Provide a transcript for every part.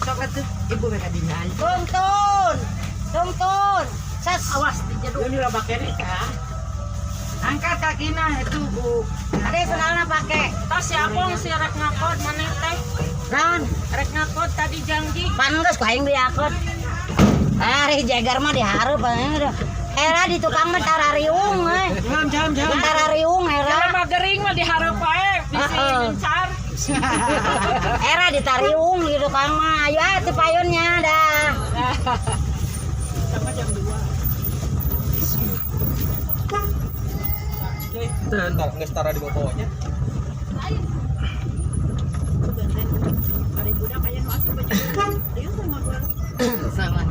Sok atuh ibu mereka dina. Tungtun. Tungtun. Sas. Awas dijeduk. Ini loba keneh tah. Angkat kakina itu Bu. Tadi sendalna pake. Tas si Apong si rek ngakod maneh teh. Naon? Rek ngakod tadi janji. Pan geus ku aing diakot. Ari Jager mah dihareup eh. Era di tukang mah tarariung eh. Jam jam jam. Tarariung Kalau era. mah gering mah dihareup wae bisi Heeh. gencar. Era ditariung di tukang mah. Ayo ah ti payunnya dah. Sama jam 2. Entar geus tara di bawahnya. Ari budak aya nu asup baju. Ieu teh ngobrol. Sama.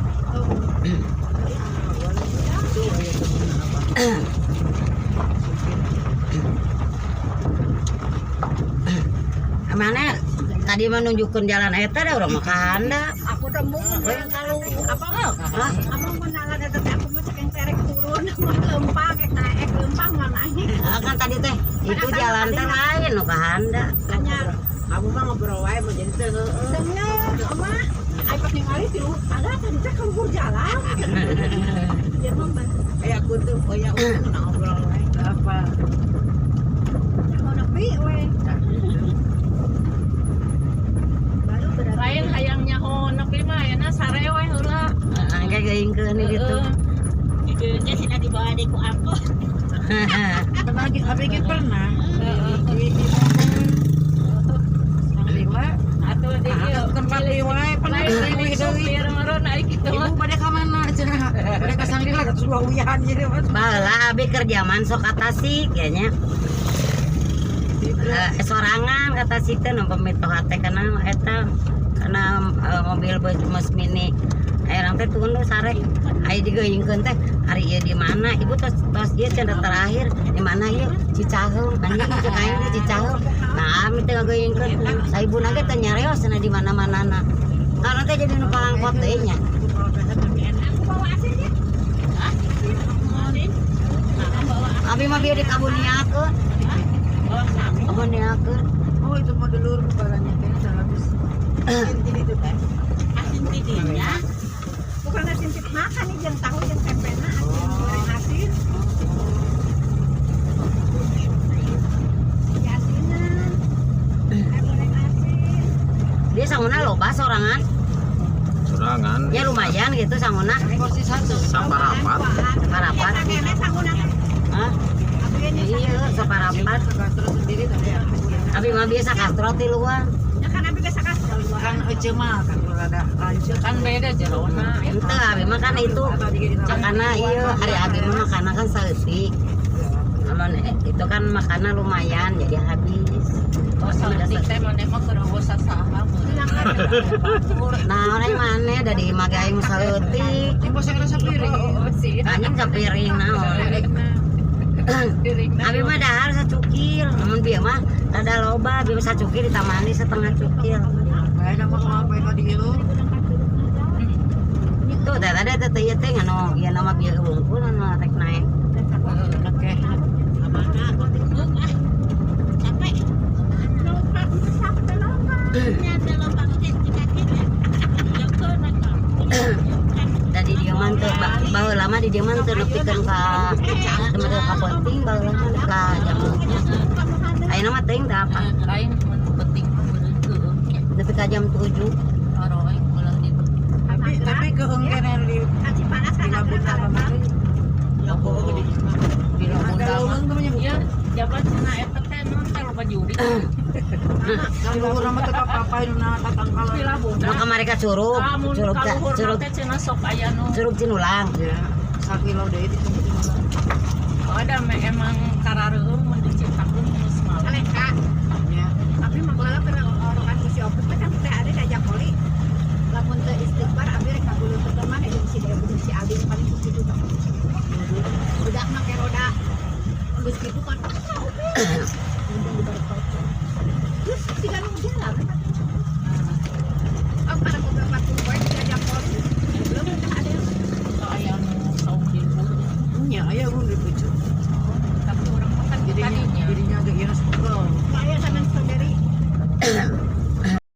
Mana tadi menunjukkan jalan eta dah urang mah ka handap. Aku tembung Lain kalau apa Hah? apa menalan eta teh aku mah cek terek turun mah lempang ek naek lempang mah naik. Ah, kan tadi teh itu jalan teh lain nu ka handap. Anyar. Kamu mah ngobrol wae mau jadi teu heueuh. Dengar, oma, ai pas ningali ti luhur ada tadi teh ka luhur jalan. Dia mah Kayak aku tuh, oh ya aku nu ngobrol wae. Apa? mau nepi we. Baru berarti. Lain hayang nyaho nepi mah ayeuna sare we heula. Heeh, kayak geuingkeun gitu. Heeh. Nya sina dibawa deui ku angkot. Lagi abi ge pernah. Lima Atuh di ieu tempat ieu wae pernah lain deui deui. supir meureun ai kitu Ibu mah. pada ka mana cenah? Pada ka Sangrila ka dua uyahan jadi mah. Baheula abi kerja man sok ka Tasik ya nya. Sorangan ka Tasik teh nu pamitoha teh kana eta kana mobil bus bus mini. Urang teh tunduh sare. Aya digeuingkeun teh ari ieu di mana? Ibu tos tos ieu cenah terakhir di mana ieu? Cicaheum. Anjing cek aing teh Cicaheum. Nah, ami teh ngageuingkeun. Saibuna ge teh nyareos cenah di mana-manana. Karena teh jadi nu palangkot deui nya. Aku bawa asin ya. Abi mah bieu dikabuniakeun. Kabuniakeun. Oh itu mah dulur barangnya kayaknya 100. Asin itu teh. Asin tidinya. Bukan asin tip makan nih jeung tahu jeung tempena asin goreng asin. Ya asinan. Eh, goreng asin. Dia sanguna loba sorangan. Sorangan. Ya lumayan gitu sanguna. Porsi satu. Saparapat. Saparapat. Iya, sakene sanguna teh. Hah? Abi nya Iya, saparapat. Terus sendiri tadi ya. Abi mah biasa kastro ti luar. Ya kan abi geus sakasro. Kan ece mah kan rada lanjut. Kan beda jerona. Ente abi mah kan itu karena iya hari abi mah makanan kan saeutik. Amun itu kan makanan lumayan jadi habis. Oh, saeutik teh maneh mah keur eueuh sasaha. Nah, orang mana da di imah ge aing saeutik. Ini bos yang rasa piring. Anjing sapiring naon. Abi mah dahar sacukil, namun bieu mah rada loba, abi mah sacukil ditamani setengah cukil. Kayak nama apa tadi itu? Tuh, teh tadi teh teh ieu teh nganu ieu nama bieu wungkul anu rek naek. Oke. Capek. Lompat sampai lompat. Tadi dia mah teu baheula mah di dieu mah teu nepikeun ka teu ka penting baheula mah ka jam. Ayeuna mah teuing teh apa? Lain mun penting mah meureun heueuh. Nepi ka jam 7. Aroy ulah di Tapi keungkenan di Aci panas kan di Labunda lompat. di Ada Labunda mah. leuweung tuh menyebut. Iya, jabat cenah eta teh naon teh loba juri. Di luhur mah tetap apa nu na tatangkalan. Di Labunda. Nu kamari ka Curug, Lamun Curug ka luhur Curug teh cenah sok aya nu. Curug Cinulang. Ya, sakilo deui itu Oh, ada emang karareueung mun diciptakeun geus malam. Aleka. Ya. Tapi mah